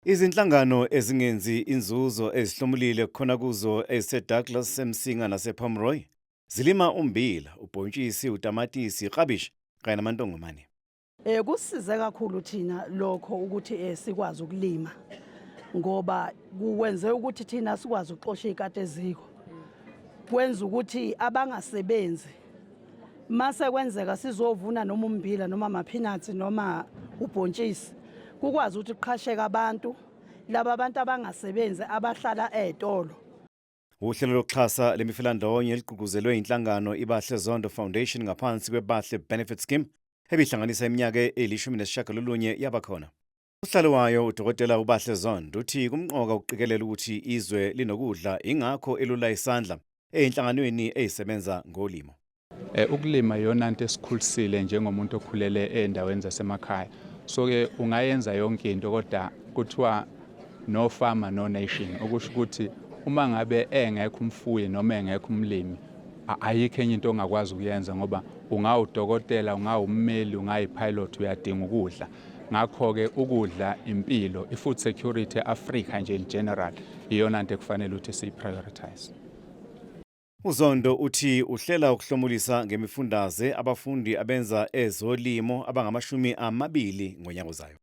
Izinhlangano ezingenzi inzuzo ezihlomulile khona kuzo eziseDouglas, eMsinga nasePomeroy zilima ummbila, ubhontshisi, utamatisi, iklabishi kanye namantongomane. Kusize kakhulu thina lokho ukuthi sikwazi ukulima ngoba kwenze ukuthi thina sikwazi ukuxosha ikati eziko. Kwenza ukuthi abangasebenzi mase kwenzeka sizovuna noma ummbila noma ama-peanuts noma ubhontshisi, kukwazi ukuthi kuqhasheke abantu, laba abantu abangasebenzi abahlala ey'tolo. Uhlelo lokuxhasa lemifelandawonye ligqugquzelwe inhlangano iBahle Zondo Foundation ngaphansi kweBahle Benefit Scheme ebihlanganisa iminyaka eli-19 yabakhona. Usihlalo wayo uDokotela uBahle Zondo uthi kumqoka ukuqikelela ukuthi izwe linokudla, ingakho elula isandla eyinhlanganweni eyisebenza ngolimo. Ukulima iyona nto esikhulisile njengomuntu okhulele ey'ndaweni zasemakhaya. So ke ungayenza yonke into, kodwa kuthiwa no farmer no nation, okusho ukuthi uma ngabe engekho umfuyi noma engekho umlimi, ayikho enye into ongakwazi ukuyenza, ngoba ungawudokotela, ungawummeli, ungayi-pilot, uyadinga ukudla. Ngakho-ke ukudla impilo, i-food security e-Afrika nje in general iyona nto ekufanele ukuthi siyi-prioritize. UZondo uthi uhlela ukuhlomulisa ngemifundaze abafundi abenza ezolimo abangama-20 ngonyaka ozayo.